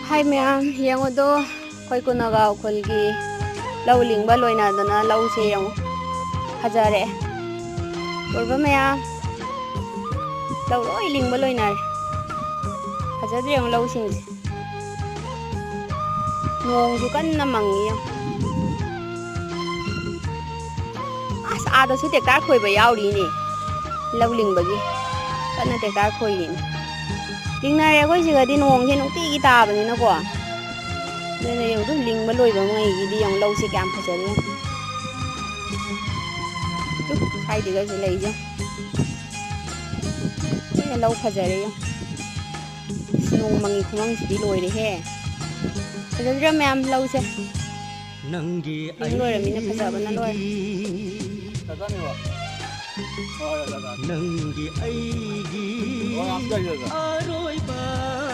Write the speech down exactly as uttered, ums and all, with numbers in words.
ꯍꯥꯏ ꯃꯌꯥꯝ, ꯌꯦꯡꯉꯨꯗꯣ, ꯑꯩꯈꯣꯏ ꯀꯨꯅꯒꯥꯎ ꯈꯨꯜꯒꯤ ꯂꯧ ꯂꯤꯡꯕ ꯂꯣꯏꯅꯗꯅ ꯂꯧꯁꯦ ꯌꯦꯡꯉꯨ, ꯐꯖꯔꯦ꯫ ꯎꯔꯕ ꯃꯌꯥꯝ, ꯂꯧ ꯂꯣꯏ ꯂꯤꯡꯕ ꯂꯣꯏꯅꯔꯦ꯫ ꯐꯖꯗ꯭ꯔꯦ ꯌꯦꯡꯉꯨ ꯂꯧꯁꯤꯡꯁꯦ꯫ ꯅꯣꯡꯁꯨ ꯀꯟꯅ ꯃꯪꯉꯤ ꯌꯦꯡꯉꯨ꯫ ꯑꯁ, ꯑꯥꯗꯁꯨ ꯇꯦꯛꯇꯥꯔ ꯈꯣꯏꯕ ꯌꯥꯎꯔꯤꯅꯦ꯫ ꯂꯧ ꯂꯤꯡꯕꯒꯤ ꯀꯟꯅ ꯇꯦꯛꯇꯥꯔ ꯈꯣꯏꯔꯤꯅꯦ꯫ ꯂꯤꯡꯅꯔꯦ ꯑꯩꯈꯣꯏ ꯁꯤꯒꯗꯤ, ꯅꯣꯡꯁꯦ ꯅꯨꯡꯇꯤꯒꯤ ꯇꯥꯕꯅꯤꯅꯀꯣ꯫ ꯑꯗꯨꯅ ꯌꯦꯡꯉꯨ, ꯑꯗꯨꯝ ꯂꯤꯡꯕ ꯂꯣꯏꯕ ꯉꯩꯒꯤꯗꯤ ꯌꯦꯡꯉꯨ, ꯂꯧꯁꯦ ꯀꯌꯥꯝ ꯐꯖꯔꯤ ꯌꯦꯡꯉꯨ꯫ ꯇꯨ, ꯁ꯭ꯋꯥꯏꯗꯒꯁꯨ ꯂꯩꯁꯦ꯫ ꯂꯣꯏꯅ ꯂꯧ ꯐꯖꯔꯦ ꯌꯦꯡꯉꯨ꯫ ꯑꯁ, ꯅꯣꯡ ꯃꯪꯉꯤ ꯈꯨꯃꯪꯁꯤꯗꯤ ꯂꯣꯏꯔꯦꯍꯦ꯫ ꯐꯖꯗ꯭ꯔꯥ ꯃꯌꯥꯝ ꯂꯧꯁꯦ? ꯅꯪꯒꯤ ꯂꯤꯡ ꯂꯣꯏꯔꯃꯤꯅ ꯐꯖꯕꯅ ꯂꯣꯏꯔꯦ꯫ ꯑꯩꯒꯤ, ꯅꯪꯒꯤ ꯑꯩꯒꯤ ꯑꯔꯣꯏꯕ